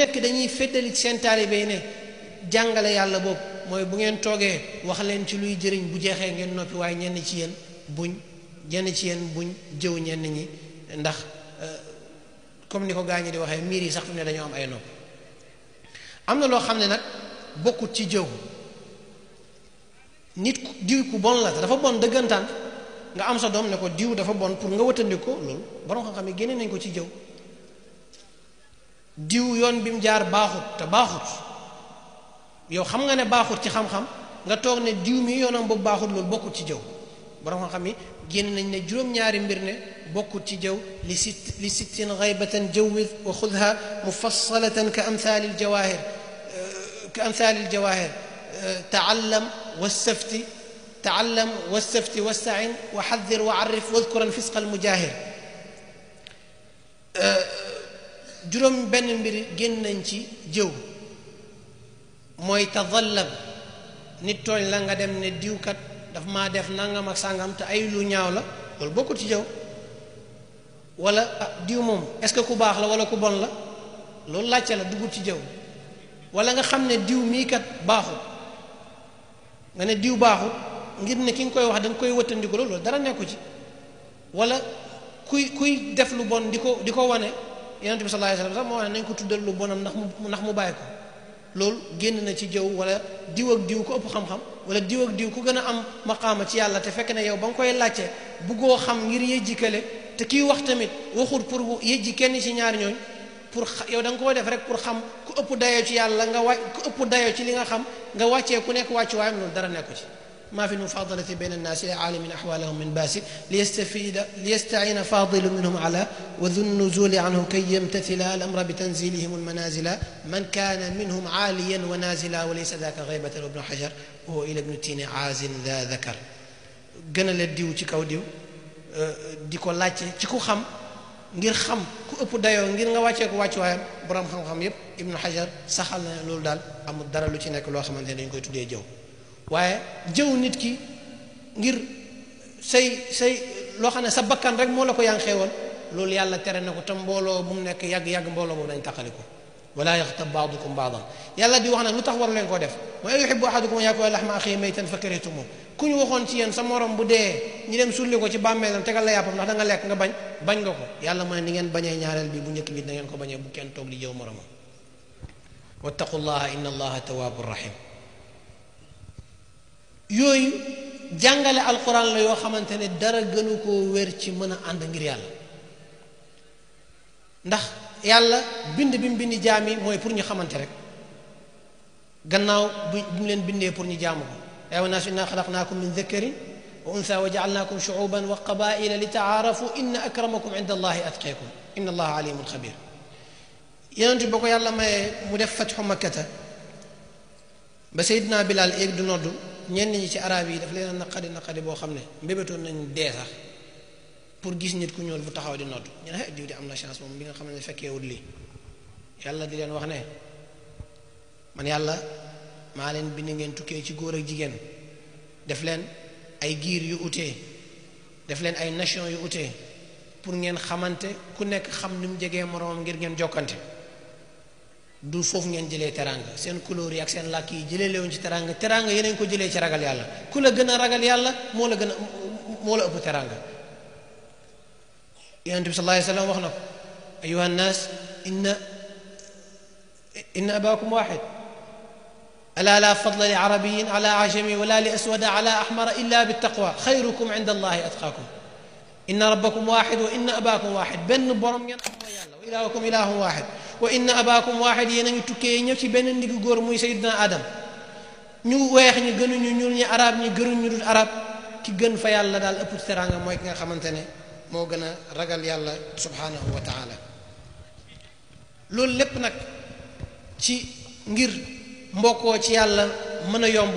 nekk dañuy féddali seen taalibe yi ne jàngale yàlla boobu mooy bu ngeen toogee wax leen ci luy jëriñ bu jeexee ngeen noppi waaye ñenn ci yéen buñ jëw ñenn ñi ndax comme ni ko gaañi di waxee miir yi sax fi mu ne dañoo am ay nopp. am na loo xam ne nag bokkut ci jëw nit diw ku bon la te dafa bon dëggantaan nga am sa doom ne ko diw dafa bon pour nga wëttandiku ko loolu borom xam-xam yi génne nañ ko ci jëw. diw yoon bi mu jaar baaxut te baaxut yow xam nga ne baaxut ci xam-xam nga toog ne diw mi yoonam boobu baaxut loolu bokkut ci jëw borom xam-xam yi génn nañ ne juróom-ñaari mbir ne bokkut ci jëw li sittin ghaybatan jawwid wa xudha mufassalatan ka amthali aljawahir taallam wastafti wastain wa xaddir wa arif wadkuran fisqa almujahir juróom benn mbir génn nañ ci jëw mooy tadallab nit tooñ la nga dem ne diwkat daf maa def nangam ak sàngam te ay lu ñaaw la loolu bokkut ci jëw wala diw moom est-ce que ku baax la wala ku bon la loolu laajte la duggut ci jëw wala nga xam ne diw mii kat baaxut nga ne diw baaxut ngir ne ki nga koy wax da nga koy wëttandiku loolu dara nekku ci wala kuy def lu bon di ko wane yonent bi sallallahu alayhi wasallam sax moo wax ne nañ ko tuddal lu bonam ndax mu bàyyi ko loolu génn na ci jëw wala diw ak diw ko ëpp xam-xam wala diw ak diw ku gën a am maqaama ci yàlla te fekk ne yow ba nga koy laajte buggoo xam ngir yëjji kële te kii wax tamit waxul pour yëjji kenn ci ñaari ñooñ pour yow da nga koo def rek pour xam ku ëpp dayoo ci yàlla ku ëpp dayoo ci li nga xam nga wàccee ku nekk wàccu waayam loolu dara nekku ci ما في المفاضلة بين الناس لعالم أحوالهم من باس ليستعين فاضل منهم على وذو النزول عنه كي يمتثل الأمر بتنزيلهم المنازل من كان منهم عاليا ونازلا وليس ذاك غيبة ابن حجر وهو إلى ابن تين عاز ذا ذكر gëna la diw ci kaw diw di ko laajte ci ku xam ngir xam ku ëpp dayoo ngir nga wàccee ko wàccu waayam borom xam-xam yépp ibnu Hajar saxal na loolu daal amul dara lu ci nekk loo xamante ne dañ koy tuddee jëw waaye jëw nit ki ngir say loo xam ne sa bakkan rek moo la ko yanxeewal loolu yàlla tere na ko te mbooloo bu mu nekk yàgg-yàgg mbooloo boobu dañ taqali ko wala yaxtab baadukum baadan yàlla di wax nag lu tax waru leen koo def mooy yuhibbu ahadukum an yaakula lahma axiihi maytan fa karihtumuuh ku ñu waxoon ci yéen sa morom bu dee ñi dem sulli ko ci bàmmeelam tegal la yàppam ndax da nga lekk nga bañ nga ko yàlla mu ne ni ngeen bañee ñaareel bi bu njëkk bi da ngeen ko bañee bu kenn toog di jëw moromam wattaqullaha inna allaha tawwabur rahim yooyu jàngale alquran la yoo xamante ne dara gënu koo wér ci mën a ànd ngir yàlla ndax yàlla bind bi mu bindi jaam yi mooy pour ñu xamante rek gannaaw bu mu leen bindee pour ñu jaamu ko yaa ayyuhan naasu innaa xalaqnaakum min dhakarin wa unthaa wa ja'alnaakum shu'uuban wa qabaa'ila li ta'aarafu inna akramakum inda allahi atqaakum inna allaha alimun xabir yonent ba ko yàlla mayee mu def fatxu makkata ba Seydina Bilaal éeg du noddu ñenn ñi ci arab yi daf leen a naqadi boo xam ne mbébétoon nañu dee sax pour gis nit ku ñuul bu taxaw di noddu ñu ne diw di am na chance moom bi nga xam ne fekkeewul lii yàlla di leen wax ne man yàlla maa leen bind ngeen tukkee ci góor ak jigéen def leen ay giir yu utee def leen ay nation yu utee pour ngeen xamante ku nekk xam ni mu jegee moroomam ngir ngeen jokkante du foofu ngeen jëlee teranga seen couleur yi ak seen làkk yi jëlee leewuñ ci teranga yeneen ko jëlee ci ragal yàlla ku la gën a ragal yàlla moo la ëpp teranga yonent bi sallallahu alayhi wa sallam wax na ko ayuha nnaas inna abaakum waaxid alaa laa fadla li arabiyin ala ajami wala li aswada ala ahmara illa bittaqwa xayrukum inda allahi atqaakum inna rabbakum waaxid wa inna abaakum waaxid benn borom ngeen am mooy yàlla wa ilaahukum ilaahun waaxid wa inna abaakum waaxid yéen a ngi tukkee ñëw ci benn ndiggu góor muy sayyidina adam ñu weex ñi gënuñu ñuul ñi arab ñi gënuñu dul arab ki gën fa yàlla daal ëpp ci teraanga mooy ki nga xamante ne moo gën a ragal yàlla subhanahu wa taala loolu lépp nag ci ngir mbokkoo ci yàlla mën a yomb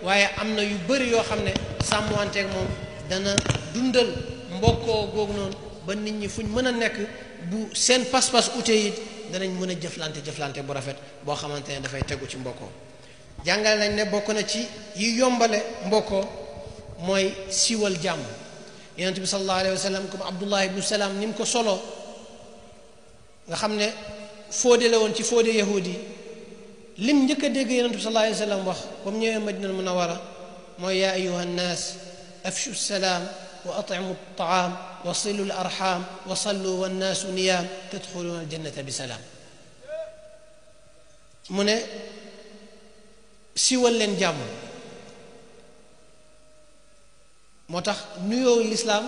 waaye am na yu bari yoo xam ne sàmmanteeg moom dana dundal mbokkoo googu noonu ba nit ñi fuñ mën a nekk bu seen pas-pas ute yi danañ mën a jëflante bu rafet boo xamante ne dafay tegu ci mbokkoo jàngale nañ ne bokk na ci yi yombale mbokkoo mooy siiwal jàmm yonent bi sallallahu alayhi wa sallam comme Abdullah ibnu Salaam ni mu ko solo nga xam ne fóode la woon ci fóode yahudi lim njëkk a dégg yonent bi sallallahu alayhi wa sallam wax ba mu ñëwee Madina Munawara mooy yaa ayuha nnaas afshu salaam wa atimu taam wa silu l arxam wa sallu wannaasu niyaam tadxuluuna aljannata bi salaam mu ne siwal leen jàmm moo tax nuyoo lislaam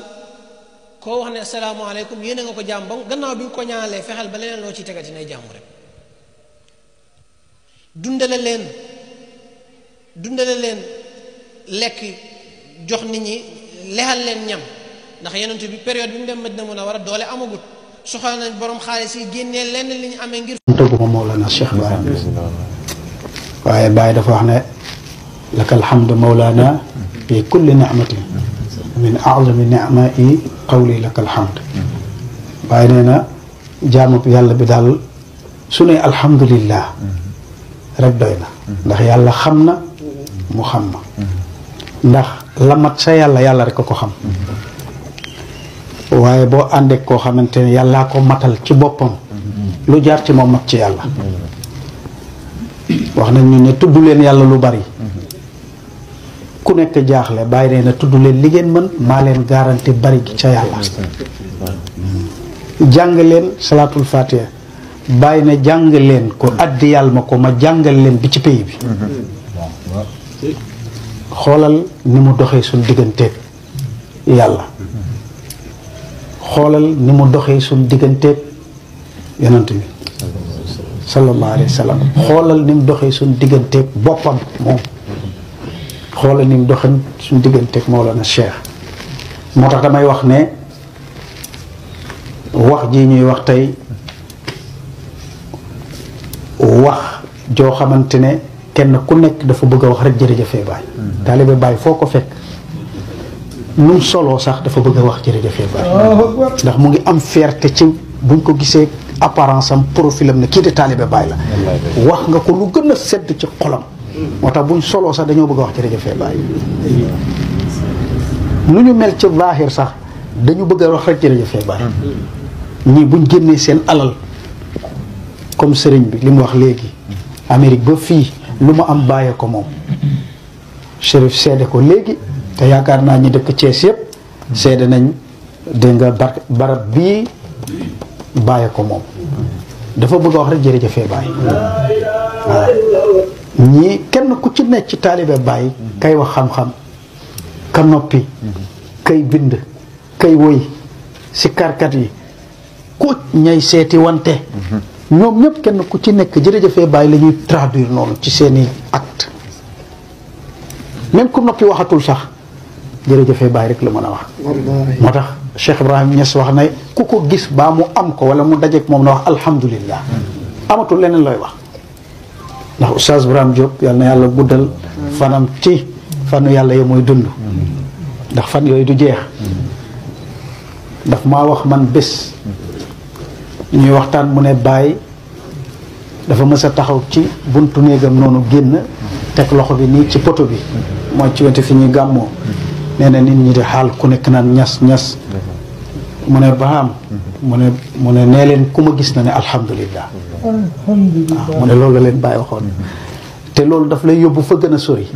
koo wax ne asalaamaaleykum yéene nga ko jàmm ba gannaaw bi nga ko ñaanalee fexeel ba leneen loo ciy tegati nay jàmm rek dundale leen lekk jox nit ñi lexal leen ñam ndax yonent bi période bi mu dem Madina Munawara doole amagut soxla nañ borom xaalis yi génnee lenn li ñu amee ngir tëgguma Mawlana Cheikh Ibrahim waaye Baye dafa wax ne laka alhamdu Mawlana fi kulli nicmatin min acdami nicmai qawli laka alhamd Baye nee na jaamub yàlla bi daal su ne alhamdulillah rek doy na ndax yàlla xam na mu xam ma ndax la mat sa yàlla rek ko xam waaye boo àndeek koo xamante ne yàllaa ko matal ci boppam lu jaar ci moom mat ci yàlla wax nañ ñu ne tudd leen yàlla lu bari ku nekk jaaxle Bàyyi nee na tudd leen li ngeen mën maa leen garanti bari gi ca yàlla jàng leen salaatul fatiha Bàyyi na jàng leen ko addi yàlla ma ko ma jàngal leen bi ci pays bi xoolal ni mu doxee suñ digganteeg yàlla xoolal ni mu doxee suñ digganteeg yonent bi sallallahu alayhi wa sallam xoolal ni mu doxee suñ digganteeg boppam moom xoolal ni mu doxee suñ digganteeg Mawlana Cheikh moo tax damay wax ne wax ji ñuy wax tey wax joo xamante ne kenn ku nekk dafa bëgg a wax rek jërëjëfee Baay taalibe Baay foo ko fekk num soloo sax dafa bëgg a wax jërëjëfee Baay ndax mu ngi am fierté ci buñ ko gisee apparence am profilam ne kii de taalibe Baay la wax nga ko lu gën a sedd ci xolam moo tax buñ soloo sax dañoo bëgg a wax jërëjëfee Baay nu ñu mel ci zaahir sax dañu bëgg a wax rek jërëjëfee Baay ñii buñ génnee seen alal comme sëriñ bi li mu wax léegi Amérique ba fii lu ma am bàyyee ko moom Chérif seede ko léegi te yaakaar naa ñi dëkk Thiès yëpp seede nañ dégg nga barab bii bàyyee ko moom dafa bëgg a wax rek jërëjëfee Baay waaw ñii kenn ku ci nekk ci taalibe Baay kay wax xam-xam ka noppi kay bind kay woy si karkat yi ku ñay seeti wante ñoom ñëpp kenn ku ci nekk jërëjëfee Baay la ñuy traduire noonu ci seeni acte même ku noppi waxatul sax jërëjëfee Baay rek la mën a wax moo tax Cheikh Ibrahim Niass wax na ku ko gis baa mu am ko wala mu dajeek moom na wax alhamdulillah amatul leneen looy wax ndax Oustaz Ibrahim Diop yal na yàlla guddal fanam ci fanu yàlla yi mooy dund ndax fan yooyu du jeex daf maa wax man bés ñuy waxtaan mu ne Baay dafa mës a taxaw ci buntu néegam noonu génn teg loxo bi nii ci poto bi mooy ci wente fi ñuy gàmmoo nee na nit ñi di xaal ku nekk naan ñas ñas mu ne baam mu ne nee leen ku ma gis na ne alhamdulillah waaw mu ne loolu la leen Baay waxoon te loolu daf lay yóbbu fa gën a sori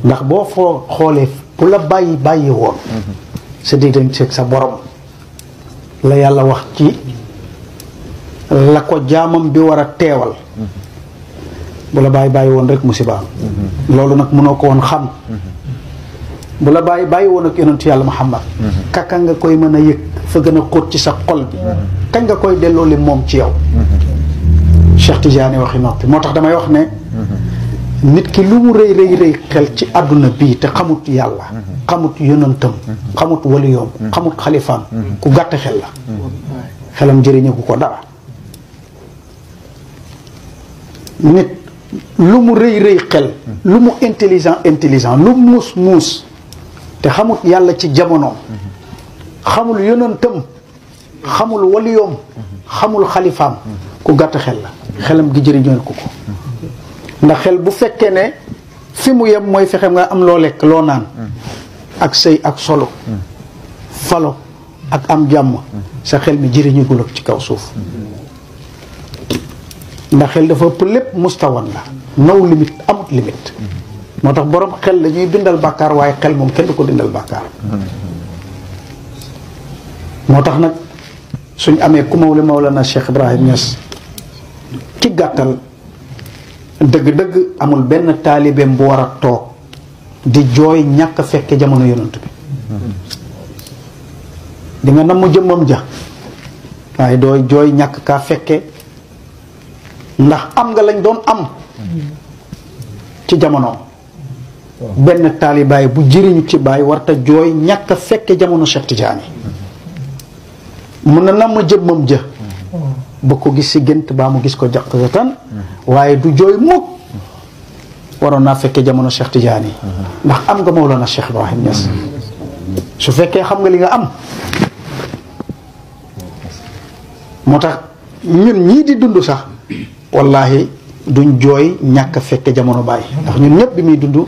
ndax boo foo xoolee bu la bàyyi woon sa diggante sa borom la yàlla wax ci la ko jaamam bi war a teewal bu la bàyyi woon rek musibaam loolu nag mënoo ko woon xam bu la bàyyi woon ak yonentu yàlla Muhammad kaka nga koy mën a yëg fa gën a xóot ci sa xol bi kañ nga koy delloo li moom ci yow Cheikh Tidiane waxi noppi moo tax damay wax ne nit ki lu mu rëy xel ci àdduna bii te xamut yàlla xamut yonentam xamut waliyoom xamut xalifaam ku gàtt xel la xelam jëriñu ko dara nit lu mu rëy xel lu mu intelligent lu muus te xamut yàlla ci jamonoom xamul yonentam xamul waliyoom xamul xalifaam ku gàtt xel la xelam gi jëriñoo ko ndax xel bu fekkee ne fi mu yem mooy fexe nga am loo lekk loo naan ak sëy ak solo falo ak am jàmm sa xel mi jëriñugul ak ci kaw suuf ndax xel dafa ëpp lépp mustawan la no limite amut limite moo tax borom xel la ñuy bindal bàkkaar waaye xel moom kenn du ko bindal bàkkaar moo tax nag suñ amee ku Mawlana Cheikh Ibrahim Niass ci gàttal dëgg-dëgg amul benn taalibeem bu war a toog di jooy ñàkk fekke jamono yonent bi di nga namm jëmmam ja waaye dooy jooy ñàkk kaa fekke ndax am nga lañ doon am ci jamono benn taalibaay bu jëriñu ci baay warta jooy ñàkk a fekke jamono Cheikh Tidiane mun na namm jëmmam ja ba ko gis si gént baa mu gis ko jaqatan waaye du jooy mukk waroon naa fekke jamono Cheikh Tidiane ndax am nga Mawlana Cheikh Ibrahim Niass su fekkee xam nga li nga am moo tax ñun ñii di dund sax wallahi duñ jooy ñàkk fekke jamono baay ndax ñun ñëpp bi muy dund